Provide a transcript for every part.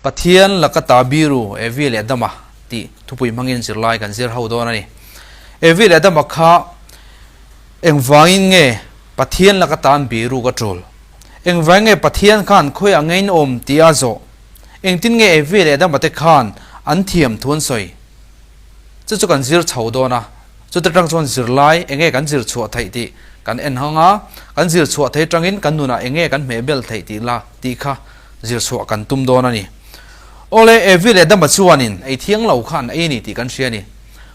Pathian laka ta biru Evi leh Adama tih thupui hmangin zirlai kan zir ho dawn a ni. Evi leh Adama kha engvangin nge Pathian laka tan biru ka tul? Engvangin nge Pathian khan khawiah nge in awm tih a zawh? Engtin nge Evi leh Adama te khan an thiam thu an sawi? Chu chu kan zir chho dawn a, chuta tang chuan zirlai enge kan zir chhuah theih tih kan en hang a, kan zir chhuah thei tangin kan nunah enge kan hmeh bel theih tih la tih kha zir chhuah kan tum dawn a ni. Awle, Evi leh Adama chuanin ei thiang lo kha an ei a ni tih kan hria a ni.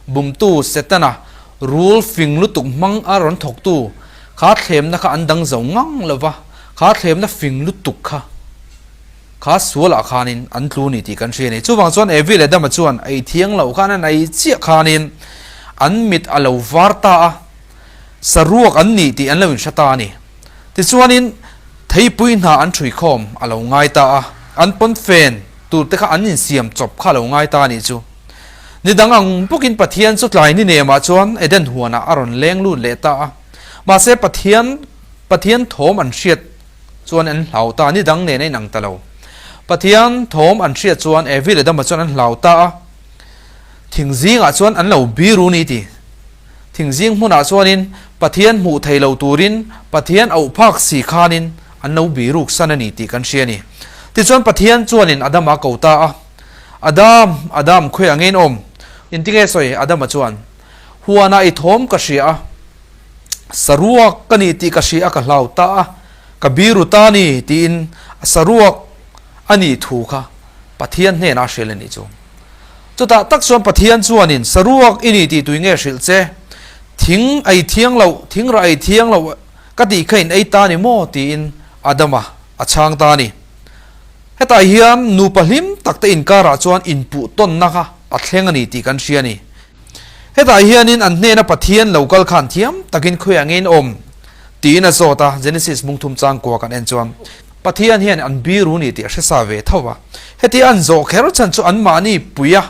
Bumtu Setana rul fing lutuk hmang a rawn thawktu kha thlemna kha an dang zo ngang lo va, kha thlemna fing lutuk kha Kha sualah khanin an tlu ni tih kan hria a ni. Chuvang chuan Evi leh Adama chuan ei thiang loh khan an ei chiah khanin an mit a lo var ta a, saruak an nih tih an lo inhre ta a ni. Tichuanin theipui hna an ṭhui khawm a lo ngai ta a, an pawnfen tur te kha an insiam chawp kha a lo ngai ta a nih chu. Ni dang ang bawkin Pathian chu tlai ni nemah chuan Eden huanah a rawn leng lut leh ta a. Mahse Pathian Pathian thawm an hriat chuan an hlau ta, ni dang nen a inang ta lo. Pathian thawm an hriat chuan Evi leh Adama chuan an hlau ta a, thing zingah chuan an lo biru ni ti. Thing zing hmunah chuanin Pathian hmuh thei lo turin Pathian auh phak si khanin an lo biruk san a ni tih kan hria a ni. Tichuan Pathian chuanin Adama a ko ta a, Adam, Adam, khawiah nge in awm? Intinge sawi? Adama chuan, Huanah i thawm ka hria a. Saruak ka ni tih ka hria a ka hlau ta a, ka biru ta ni tiin a saruak a nih thu kha Pathian hnenah a hrilh a nih chu. Chutah tak chuan Pathian chuanin saruak i ni tih tui nge hrilh che? Thing ei thiang loh, thing rah ei thiang loh ka tih kha in ei ta ni maw? tiin Adama a chhang ta a ni. Hetah hian nupa hlim tak te inkarah chuan inpuh tawnna kha a thleng a ni tih kan hria a ni. Hetah hianin an hnena Pathian lo kal khan thiam takin khawiah nge in awm? tiin a zawt a, Genesis mungthum changkua kan en chuan Pathian hian an biru ni tih a hre sa ve tho va. Heti an zawh kher chhan chu anmahni pui a,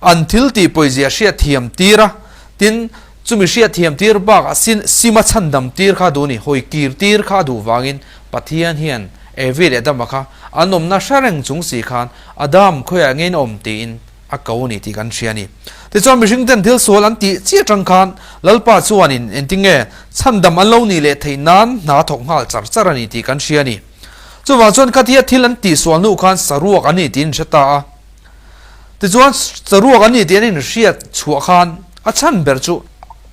an thil tih pawizia hriat thiam tir a, tin, chumi hriat thiam tir bakah sin sima chhandam tir kha a duh a ni, hawi kir tir kha a duh vangin Pathian hian Evi leh Adama kha an awmna hre reng chung si khan Adam khawiah nge in awm? tiin a ko a ni tih kan hria a ni. Tichuan mihring ten thil sual an tih chiah atang khan Lalpa chuanin engtinge chhandam an lo nih leh theih nan hna a thawk nghal char char a ni tih kan hria a ni. Chuvang chuan khatia thil an tih sual hnuh khan saruak an ni tih an hre ta a. Tichuan saruak an ni tih an inhriat chhuah khan a chhan ber chu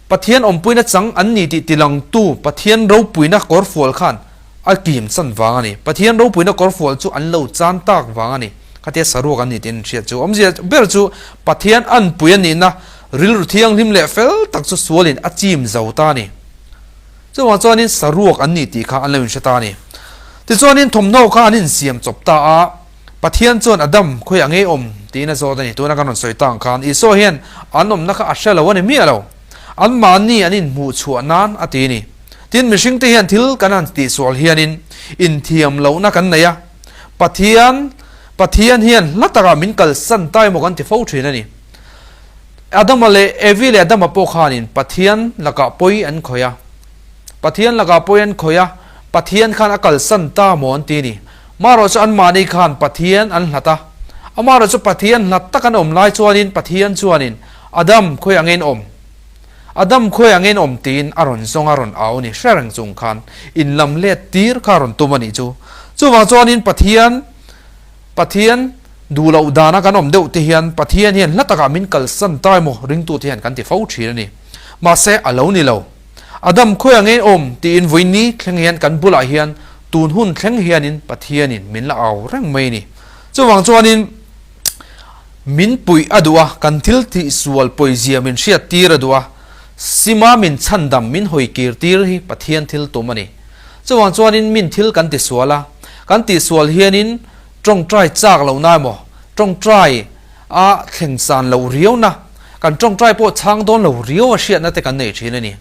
Pathian awmpuina chang an ni tih tilangtu Pathian ropuina kawrfual khan A kim chan vang a ni. Pathian ropuina kawrfual chu an lo chan tak vang a ni. Khatia saruak an ni tih an hriat chu. Awmzia ber chu Pathian anpui a nihna rilru thianghlim leh fel tak chu sualin a chim zo ta a ni. Chuvang chuanin saruak an ni tih kha an lo inhre ta a ni. Tichuanin thawmhnaw kha an insiam chawp ta a, Pathian chuan Adam khawiah ngei awm tiin a zawt a ni. Tuna kan rawn sawi ta ang khan Isua hian an awmna kha a hre lo a ni miah lo. Anmahni an inhmuh chhuah nan a ti a ni. Tin, mihringte hian thil kan han tihsual hianin inthiam lohna kan nei a, Pathian, Pathian hian hla takah min kalsan ta emaw kan ti fo thin a ni. Adama leh Evi leh Adama pawh khanin Pathian lakah pawi an khawih a, Pathian lakah pawi an khawih a, Pathian khan a kalsan ta maw an ti a ni. Marawh chu anmahni khan Pathian an hlat a, amarawh chu Pathian hlat tak an awm lai chuanin Pathian chuanin Adam khawi angin awm? Adam khawi angin awm tiin a rawn zawng a rawn au ni hre reng chung khan in lam let tir kha a rawn tum a nih chu. Chuvang chuanin Pathian Pathian duh loh dana kan awm deuh te hian Pathian hian hla takah min kalsan ta emaw ringtu te hian kan ti fo thin a ni. Mahse a lo ni lo. Adam khawi angin awm tiin vawiin thleng hian kan bulah hian tun hun thleng hianin Pathianin min la au reng mai a ni. Chuvang chuanin Min puih a duh a, kan thil tih sual pawizia min hriat tir a duh a, sima min chhandam min hawi kir tir hi Pathian thil tum a ni. Chuvang chuanin min thil kan ti sual a, kan tih sual hianin tawngtai chak lohna emaw, tawngtai a thleng san loh riauna, kan tawngtai pawh chhang dawn lo riau a hriatna te kan nei thin a ni.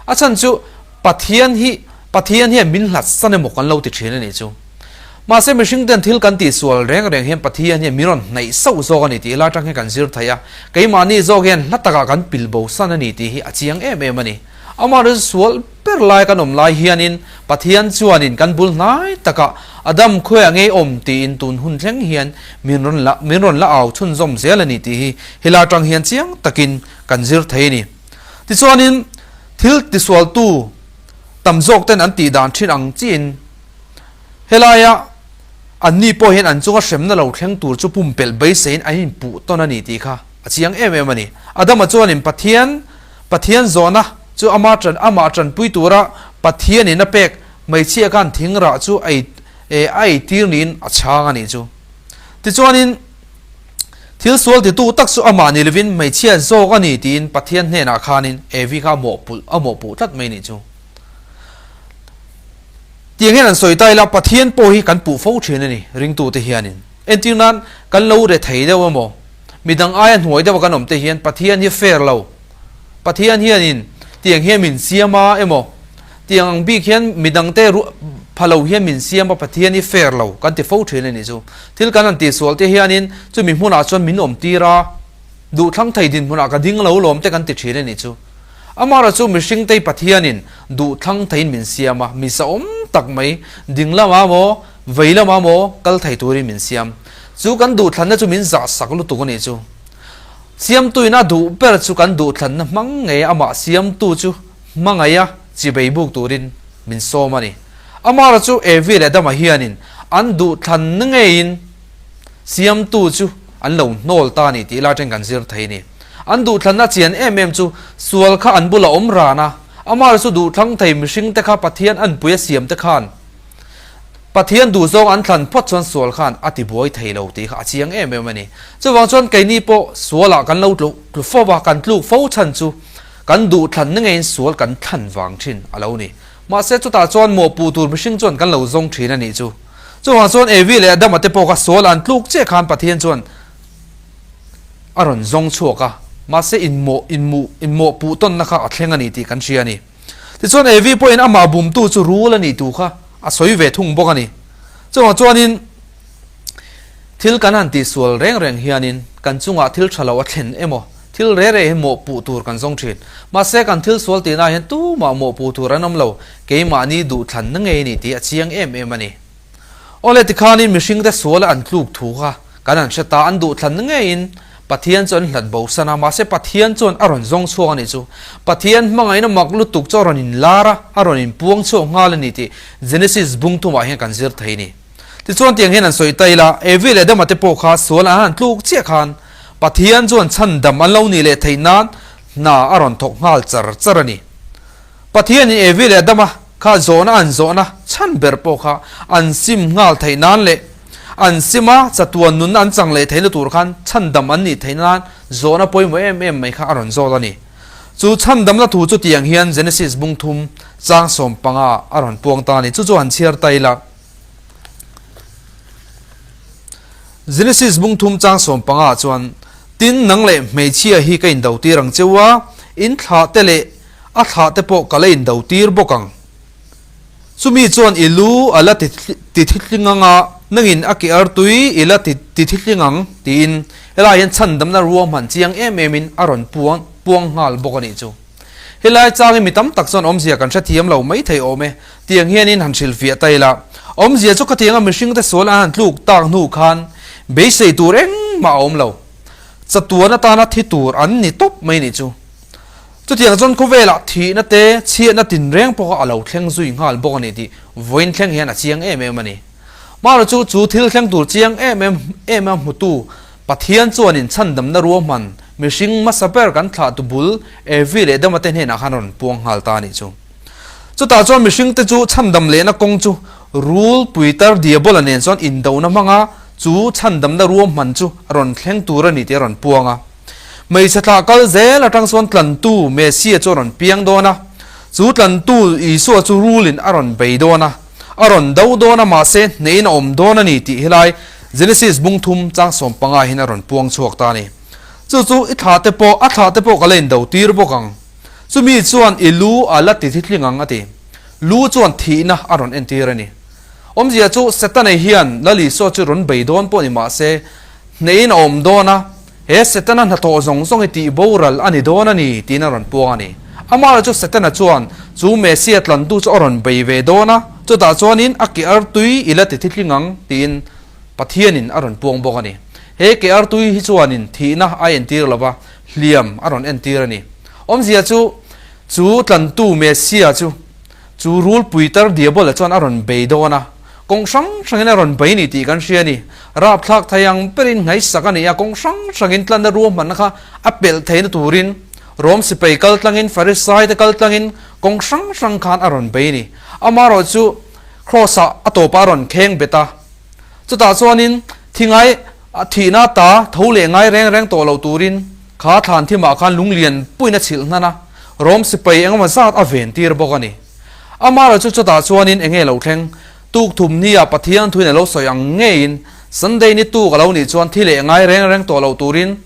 A chhan chu Pathian hi Pathian hian min hlat san emaw kan lo ti thin a nih chu. Mahse mihring ten thil kan tih sual reng reng hian Pathian hian min rawn hnaih sauh zawk a ni tih la atang hian kan zir thei a, keimahni zawk hian hla takah kan pil bo san a ni tih hi a chiang em em a ni. Amah chu sual ber lai kan awm lai hianin Pathian chuanin kan bul hnai takah Adam khuaia ngei awm tiin tun hun thleng hian min rawn la min rawn la au chhunzawm zel a ni tih hi helai atang hian chiang takin kan zir thei a ni. Tichuanin thil tisualtu tam zawk ten an tih dan thin ang chiin helaia anni pawh hian an chunga hremna lo thleng tur chu pumpelh beiseiin an inpuh tawn a ni tih kha a chiang em em a ni. Adama chuanin Pathian Pathian zawhna chu ama tan amah tanpui tura Pathianin a pek hmeichhia khan thing rah chu a ei a ei tir niin a chhang a nih chu. Tichuanin thil sual titu tak chu amah ni lovin hmeichhia zawk a ni tiin Pathian hnenah khanin Evi kha a mawhpulh a mawhpuh tlat mai nih chu. Tiang hian an sawi ta ila Pathian pawh hi kan puh fo thin a ni ringtute hianin. Entir nan kan lo re thei deuh emaw midang aia hnuai deuha kan awm te hian Pathian hi fair lo, Pathian hianin tiang hian min siam a emaw tiang ang bik hian midang te pha lo hian min siam a Pathian hi fair lo kan ti fo thin a nih chu. Thil kan han tihsual te hianin chumi hmunah chuan min awm tir a, duhthlang thei dinhmunah ka ding lo lawm te kan ti thin a nih chu. Amara chu mihring tei Pathianin duhthlang theiin min siam a, mi zahawm tak mai ding lamah maw vei lamah maw kal thei turin min siam. Chu kan duhthlanna chu min zah sak lutuk a nih chu. Siamtuin a duh ber chu kan duhthlanna hmang ngei amah siamtu chu hmangaih a chibei buk turin min sawm a ni. Amara chu Evi leh Adama hianin an duhthlanna ngeiin siamtu chu an lo hnawl ta a ni tih lai atangin kan zir thei a ni. An duhthlanna chian em em chu sual kha an bula awm ran a, amara chu duhthlang thei mihringte kha Pathian anpui a siamte khan Pathian duhzawng an thlan phawt chuan sual khan a tibuai thei lo tih kha a chiang em em a ni. Chuvang chuan keini pawh sualah kan lo tlu tlu fo va, kan tluk fo chhan chu kan duhthlanna ngeiin sual kan thlan vang thin a lo ni. Mahse chutah chuan mawhpuh tur mihring chuan kan lo zawng thin a nih chu. Chuvang chuan Evi leh Adama te pawh kha sual an tluk chiah khan Pathian chuan a rawn zawng chhuak a, mahse inmawh inmuh inmawhpuh tawnna kha a thleng a ni tih kan hria a ni. Tichuan Evi pawhin amah bumtu chu rul a nih tu kha a sawi ve thung bawk a ni. Chuvang chuanin thil kan han tihsual reng reng hianin kan chungah thil tha lo a thlen emaw thil re re hi mawhpuh tur kan zawng thin. Mahse kan thil sual tihna hian tumah mawhpuh tur an awm lo, keimahni duhthlanna ngei a ni tih a chiang em em a ni. Awle tikhanin mihringte suala an tluk thu kha kan han hre ta, an duhthlanna ngeiin Pathian chu an hlat bo san a, mahse Pathian chuan a rawn zawng chhuak a nih chu. Pathian hmangaihna mak lutuk chu a rawn inlar a, a rawn inpuang chhuak nghal a ni tih Genesis bung thumah hian kan zir thei a ni. Tichuan tiang hian an sawi ta ila, Evi leh Adama te pawh kha sual an han tluk chiah khan Pathian chuan chhandam an lo nih leh theih nan hna a rawn thawk nghal char char a ni. Pathianin Evi leh Adama kha zawhna an zawhna chhan ber pawh kha an sim nghal theih nan leh an sim a chatuan nunna an chang leh theihna tur khan chhandam an nih theih nan zawhna pawimawh em em mai kha a rawn zawt a ni. Chu chhandamna thu chu tiang hian Genesis bung thum chang 15 a rawn puang ta a ni. Chu chu han chhiar ta ila. Genesis bung thum chang 15 chuan, Tin, nang leh hmeichhia hi ka indotir ang cheu a, in thlah te leh A thlah te pawh ka la indo tir bawk ang. Chumi chuan i lu a la ti thitling ang a, nangin a ke artui i la ti thitling ang, tiin helai hian chhandamna ruahman chiang em emin a rawn puang puang nghal bawk a nih chu. Helai changin mi tam tak chuan awmzia kan hrethiam lo mai thei awm e, tiang hianin han hrilhfiah ta ila. Awmzia chu khatianga mihringte sual an han tluk tak hnu khan beisei tur engmah a awm lo. Chatuan atana thi tur an ni tawp mai nih chu. Chutiang chuan khawvelah thihna te, chhiatna tinreng pawh kha a lo thleng zui nghal bawk a ni tih vawiin thleng hian a chiang em em a ni. Mahra chu chu thil thleng tur chiang em em em a hmutu Pathian chuanin chhandamna ruahman mihring hmasa ber kan thlahtu bul Evi leh Adama te hnenah khan a rawn puang nghal ta a nih chu. Chutah chuan mihringte chu chhandam lehna kawng chu rul puitar Diabola nen chuan indona hmanga chu chhandamna ruahman chu a rawn thleng tur a ni tih a rawn puang a. Hmeichhe thlah kal zel atang chuan tlantu Messia chu a rawn piang dawn a, chu tlantu Isua chu rulin a rawn bei dawn a, a rawn do dawn a, mahse hneiin a awm dawn a ni tih helai Genesis bung thum chang 15 hian a rawn puang chhuak ta a ni. Chu chu i thlah te pawh, a thlah te pawh ka la indo tir bawk ang. Chumi chuan i lu a la ti thitling ang a ti. Lu chuan thihna a rawn entir a ni. Awmzia chu Setana hian Lal Isua chu rawn bei dawn pawh ni mahse, Hneiin a awm dawn a, he Setana hnathawh zawng zawng hi tih boral a ni dawn a ni tiin a rawn puang a ni. Amaherawhchu chu Setana chuan chu Messia tlantu chu a rawn bei ve dawn a, chutah chuanin a ke artui i la ti thitling ang tiin Pathianin a rawn puang bawk a ni. He ke artui hi chuanin thihna a entir lo va, hliam a rawn entir a ni. Awmzia chu, chu tlantu Messia chu chu rulpui tar Diabola chuan a rawn bei dawn a, kawng hrang hrangin a rawn bei ni tih kan hria a ni. Rapthlak thei ang berin ngaihsak a ni a, kawng hrang hrangin tlanna ruahmanna kha a pelh theihna turin Rom sipai kal tlangin, Farisai te kal tlangin kawng hrang hrang khan a rawn bei a ni. Amaherawh chu Kraws-ah a tawpah a rawn kheng bet a. Chutah chuanin thi ngai thihna ta tho leh ngai reng reng tawh loh turin kha thlan thimah khan lunglian puiin a chhilh hnan a, Rom sipai engemaw zat a ven tir bawk a ni. Amaherawh chu chutah chuanin enge lo thleng? Tuk thum nia Pathian thuin a lo sawi ang ngeiin Sunday ni tuk a lo nih chuan thi leh ngai reng reng tawh loh turin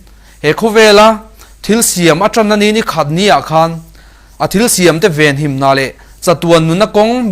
he khawvela thil siam a tanna ni ni khat niah khan a thil siamte venhimna leh chatuan nunna kawng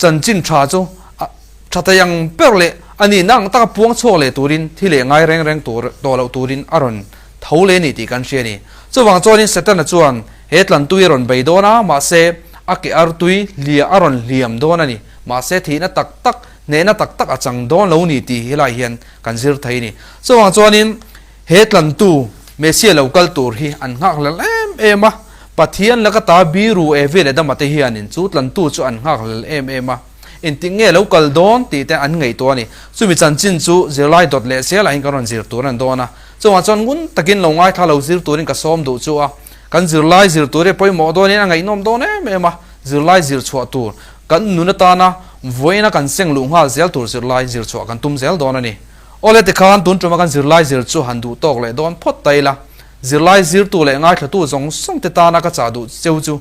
chanchin tha chu a tha thei ang ber leh a nihna ang taka puang chhuak leh turin thi leh ngai reng reng tur tawh loh turin a rawn tho leh a ni tih kan hria a ni. Chuvang chuanin Setana chuan he tlantui a rawn bei dawn a, mahse a ke artui hliah a rawn hliam dawn a ni. Mahse thihna tak tak, hnehna tak tak a chang dawn lo ni tih helai hian kan zir thei a ni. Chuvang chuanin He tlantu Messia lo kal tur hi an nghakhlel em em a, Pathian laka ta biru Evi leh Adama te hianin chu tlantu chu an nghakhlel em em a, engtik nge lo kal dawn tih te an ngaihtuah a ni. Chumi chanchin chu zirlai dawt leh zel ah hian kan rawn zir tur an dawn a, chungah chuan ngun takin lo ngaithla lo zir turin ka sawm duh chu a, kan zirlai zir tur hi a pawimawh dawnin a ngaihnawm dawn em em a, zirlai zir chhuah tur kan nun atana vawiina kan seng luh nghal zel tur zirlai zir chhuah kan tum zel dawn a ni. Awle tikhan tun tuma kan zirlai zir chu han duh tawk leh dawn phawt ta ila, zirlai zirtu leh ngaithlatu zawng zawng te tana ka chah duh cheu chu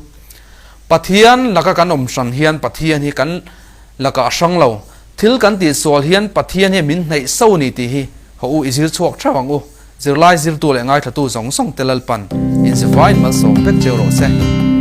Pathian laka kan awm hran hian Pathian hi kan lakah a hrang lo, thil kan tihsual hian Pathian hi min hnaih so ni tih hi haw u i zir chhuak theuh ang u, zirlai zirtu leh ngaithlatu zawng zawng te Lalpan inzivaiin malsawm vek cheu rawh se.